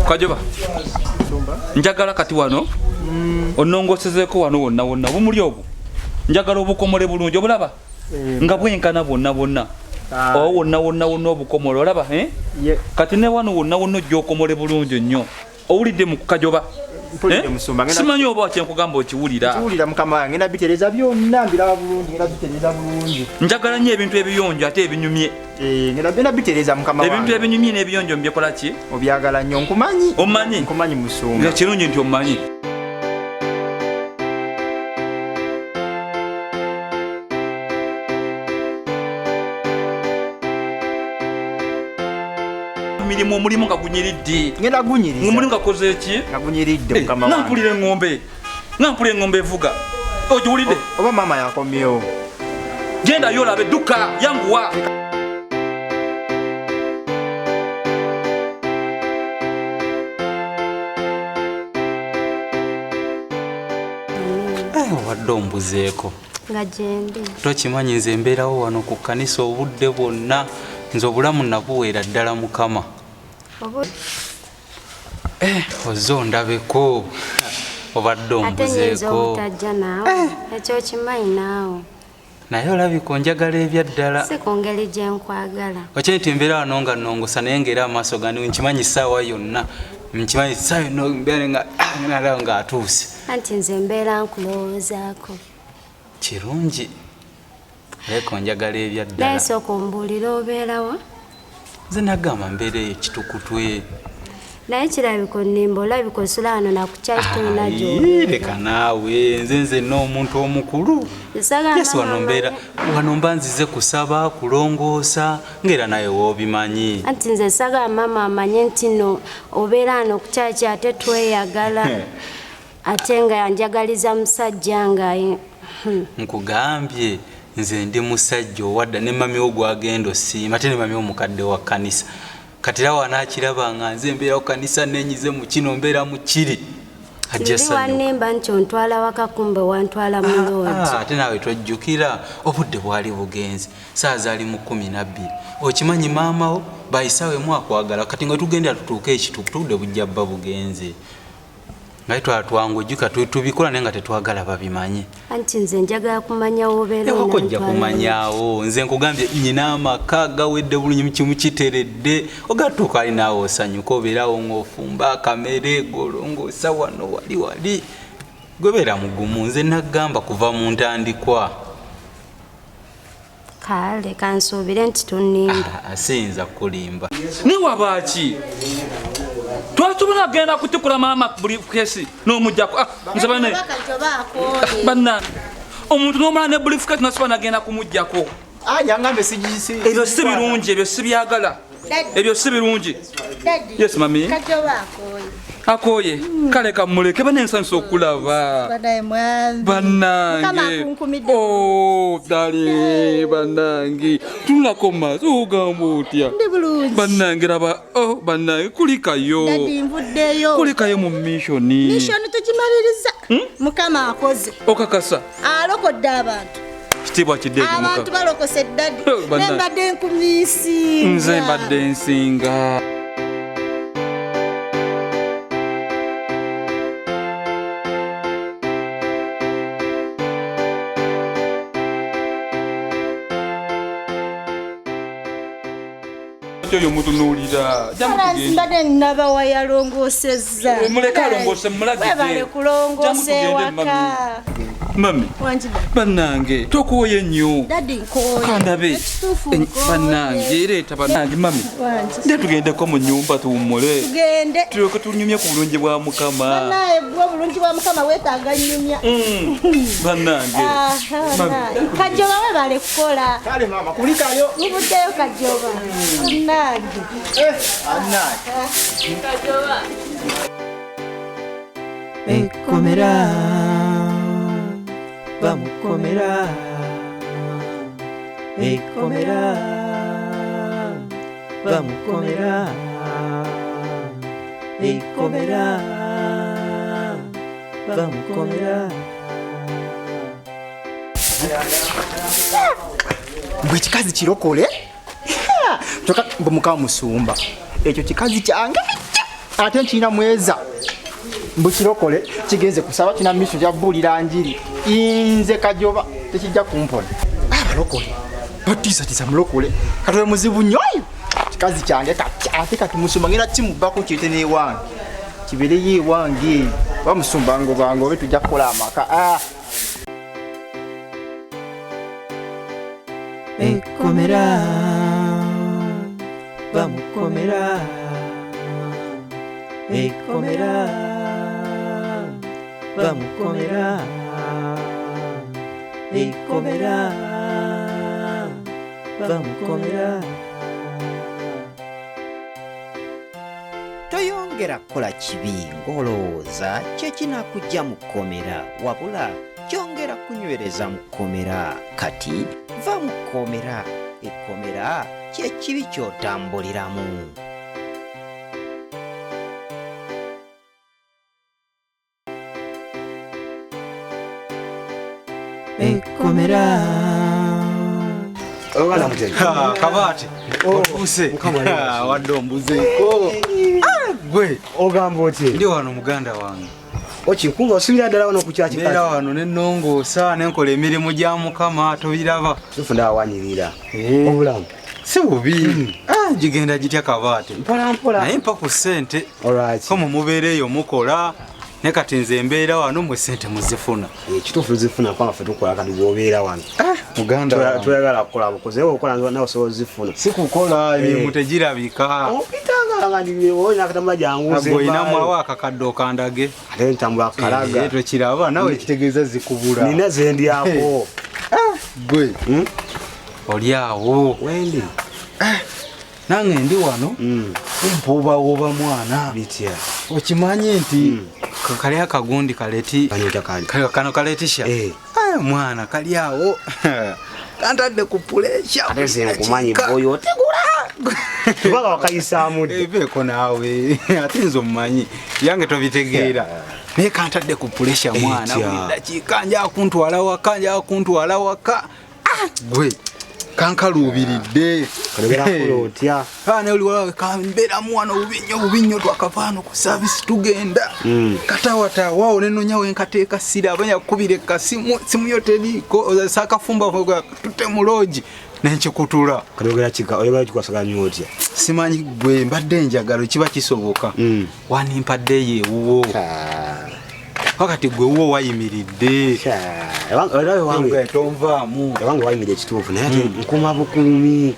Kajoba, njagala kati wano onnongosezeeko wano wonna wonna obumuli obwo, njagala obukomole bulungi, obulaba nga bwenkana bwonna bwonna owo wonna wonna wonna obukomole olaba, eh? Kati ne wano wonna wonna ojja okomole bulungi nnyo. Owulidde mu Kajoba? Mpulidde, Eh? Musumba, Simanyi oba kyenkugamba okiwulira. Kiwulira, mukama wange, ngenda bitereza byonna, mbiraba bulungi, ngenda bitereza bulungi. Njagala nnyo ebintu ebiyonjo ate ebinyumye. Eh, ngenda bitereza, mukama Ebintu wange. ebinyumye n'ebiyonjo mbyekola ki? Obyagala nnyo, nkumanyi. Omanyi? Nkumanyi, musumba. Nga kirungi nti omanyi. Mirimu omulimu nga gunyiridde. Ngenda gunyiriza. Omulimu nga koze ki? Nga gunyiridde, Eh, mukama nga wange. mpulira eŋŋombe, nga mpulira eŋŋombe evuga, ogiwulidde? Oba maama yakomyewo. Genda yo olabe, dduka, yanguwa. Eh, obadde ombuzeeko. Nga gyendi. Tokimanyi nze mbeerawo wano ku kkanisa obudde bwonna. Nze obulamu nabuweera ddala Mukama. Eh, ozze ondabeko, obadde Ate nyinza ombuzeeko. obutajja naawe? Ekyo kimanyi naawe. Naye olabika onjagala ebyaddala. Si ku ngeri gye nkwagala. Okimanyi nti mbeera wano nga nnongosa, naye ngaera amaaso gandi nkimanyi ssaawa yonna, nkimanyi ssaawa yonna mbeera nga ah, nalaba ng'atuuse. Anti nze mbeera nkulowoozaako. Kirungi, olabika onjagala Naye ebyaddala. sooka ombuulire, obeerawa? Nze nagamba mbeera eyo Kitukutwe. Naye kirabika onnimba, olabika osula wano nakukyaki, tolina Ayi, gy'obeera. Leka naawe, nze nna omuntu omukulu. Nsagala Yes, wano mama mbeera amanye. wano, mba nzize kusaba, kulongoosa, ngaera nawe woobimanyi. Anti nze sagala maama amanye nti no obeera wano kukyaki, ate tweyagala, ate nga yanjagaliza musajja nga Nkugambye nze ndi musajja owadda ne mamiwo gwagenda osiima, ate ne mamiwo mukadde wa kkanisa. Kati era wanaakiraba nga nze mbeera ku kanisa, nenyize mu kino, mbeera mu kiri, ajja Luli sanyuka. wannimba nti ontwala waka, kumbe wantwala mu loogi. Ah, ate naawe twejjukira obudde bwali bugenze, saa zaali mu 12. Okimanyi maamawo bayisaawo emu akwagala. Kati nga tugenda tutuuke ekituuku, tubudde bujja bba bugenze, ngaye twala twangu ojjuka tubikola, naye nga tetwagala babimanye. Anti nze njagala kumanya wobeera. Ewaka ojja onantwala. Kumanyawo. Nze nkugambye nyina amaka gawedde bulungi, mukimu kiteredde, ogatuuka ali naawe osanyuka, obeerawo ng'ofumba akamere golongoosa wano wali wali. Gwebeera mugumu, nze nagamba kuva mu ntandikwa. Kale kansuubire nti tonnimba. Ah, siyinza kukulimba. Naye wabaaki twasobola genda kutikula maama buli kesi n'omujjako? Ah, nze bane banna omuntu n'omala ne briefcase nasobola nagenda kumujjako. Ah, yangambe Ebyo si birungi, ebyo si byagala, ebyo si birungi. Yes, mami. Akooye, kale kamuleke. Bane, nsanyusa okulaba. Bannange, Oh, dale bannange, tunulako mu maaso, ogamba otya? Bannange, laba, oh, bannange, kulikayo. Nvuddeyo. Kulikayo mu mission. Mission tugimaliriza, Mukama akoze. Okakasa? Alokodde abantu. Kitiibwa kidde eri Abantu Mukama. balokose, daddy. Oh, bannange. Nembadde nkumisinga. Nze mbadde nsinga. Oyo mutunuulira. Jangu tugende. Mbadde nabawa yalongoosezza. Muleke alongoose, mulagidde. Webale Jangu kulongoosa tugende, ewaka. Mami. Wanjida. Bannange, tokooye nnyo? Daddy, nkooye. Kandabe. Ekituufu Eh, nkooye. bannange, leeta. Bannange, mami, Wangi. nde tugendeko mu nyumba tuwummule. Tugende. Tulyoke tunyumye ku bulungi bwa Mukama. Banaye, bwe obulungi bwa Mukama weetaaga nnyumya. Bannange. Aha, banaye. Kajoba, webale kukola. Kale maama, kulikayo. Muvuddeyo, Kajoba, nange. Eh, annaye. Ekkomera, bamukomera, ekkomera, bamukomera, ekkomera, bamukomera. Mbwe ekikazi kirokole, kyokka mbu mukama musumba, ekyo kikazi kyange. Ate nkirina mweza mbukirokole kigenze kusaba kina miso gyabuulira njiri. Nze Kajoba tekijja kumpona. Abalokole batiisatiisa mulokole katobe muzibu nnyo oyo kikazi kyange kati ate kati musumba ngenda kimubbako kireete n'ewange kibeereyo ewange oba musumba ngobange obe tujja kukola amaka. Ekkomera bamukomera, ekkomera bamukomera, ekkomera bamukomera. Toyongera kukola kibi ng'olowooza kye kinaakujja mu kkomera, wabula kyongera kunywereza mu kkomera. Kati va mu kkomera, ekkomera kye kibi ky'otambuliramu. Ekkomera. Kabaate otuuse wadde ombuzeeko gwe ogamba otya? Ndi wano muganda wange. Okikunga osubira ddala wano ku kyaki? Mbeera wano nennongoosa nenkola emirimu gya Mukama tobiraba. Tufuna awanyirira obulamu si bubi. Gigenda gitya Kabaate? Mpola mpola. Naye mpa ku ssente. Olwaki? Ko mumubeera eyo mukola ne kati nze mbeera wano mwe ssente muzifuna. Ekituufu zifuna kubanga ffe tukola kati bw'obeera wano. Muganda toyagala kukola bukozi naye okola nawe osobola ozifuna. Si kukola emirimu tegirabika. Opitanga nga olina akatambula jangu. Olinamu awo akakadde okandage. Ate ntambula kalaga. Tokiraba nawe ekitegeeza zikubula. Nina ze ndyako. Gwe oli awo. Wendi. Nange ndi wano mpuubawoba mwana. Bitya? Okimanyi nti kali akagundi kaleti kano kaletisha mwana kali awo kantadde ku puresha. Ate nze nkumanyi boyo otegula kubanga wakayisaamu dda. Ebeeko naawe ate nze omumanyi yange tobitegeera naye kantadde ku puresha mwana buli dakiika nja kuntwala waka nja kuntwala waka gwe kankaluubiridde. Otya? Kambeeramu wano bubi nnyo twakava ku service tugenda katawatawaawo nenonyawo enkateeka siraba yakubira ekasimu simu yo teriiko saakafumba tute mu loogi nenkikutula. Oyogera otya? Simanyi gwe mbadde njagalo kiba kisoboka wanimpaddeyo ewuwo wakati gwe wuwo wayimiridde. Tonvaamu. Ewange wayimiridde ekituufu naye ate nkuma bukuumi.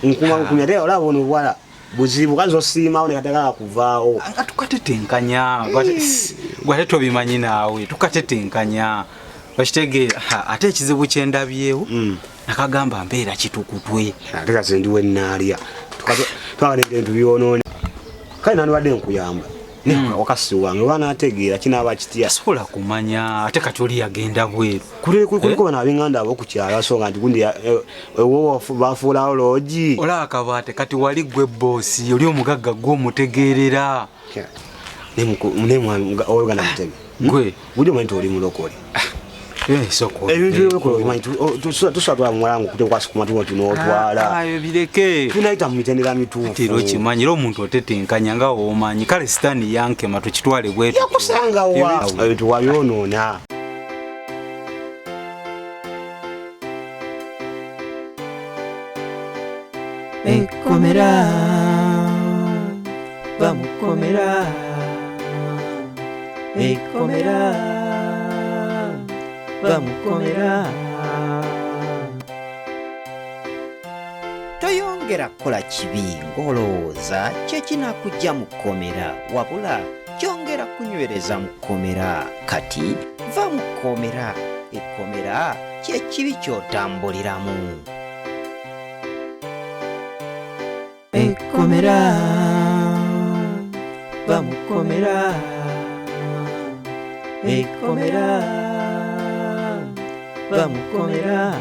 Nkuma bukuumi ate olaba ono obuwala buzibu kazi osiimawo ne katagala kuvaawo. Nga tukatetenkanya gwe ate tobimanyi naawe tukatetenkanya okitegeera. Ate ekizibu kye ndabyewo nakagamba mbeera kitukutwe. Ate kati ndi wennaalya twagala ebintu byonoone kale nandibadde nkuyamba. Wakasi wange banaategeera kinaaba kitya? Tasobola kumanya ate kati oli yagenda bweru. Kuliko bano ab'enganda ab'oku kyalo so nga nti gundi ewo bafuulawo loogi. Olaba Kabaate kati wali gwe boosi oli omugagga gwe omutegeerera. Naye oluganda Mutebi. Gwe buli omanyi nti oli mulokole. Ebintu by'olokole obimanyi tusobola twala muwala nga okutte kwasi kumatu tunootwala. Ayo bireke. Tunayita mu mitendera mituufu. Tero okimanyi era omuntu otetenkanya nga w'omanyi kale sitaani yankema tukitwale bwetu. Yakusanga wa? Ebintu wabyonoona. Ekkomera bamukomera, ekkomera bamukomera. Toyongera kukola kibi ng'olowooza kye kinaakujja mu kkomera, wabula kyongera kunywereza mu kkomera. Kati va mu kkomera, ekkomera kye kibi ky'otambuliramu. Ekkomera bamukomera, ekkomera bamukomera.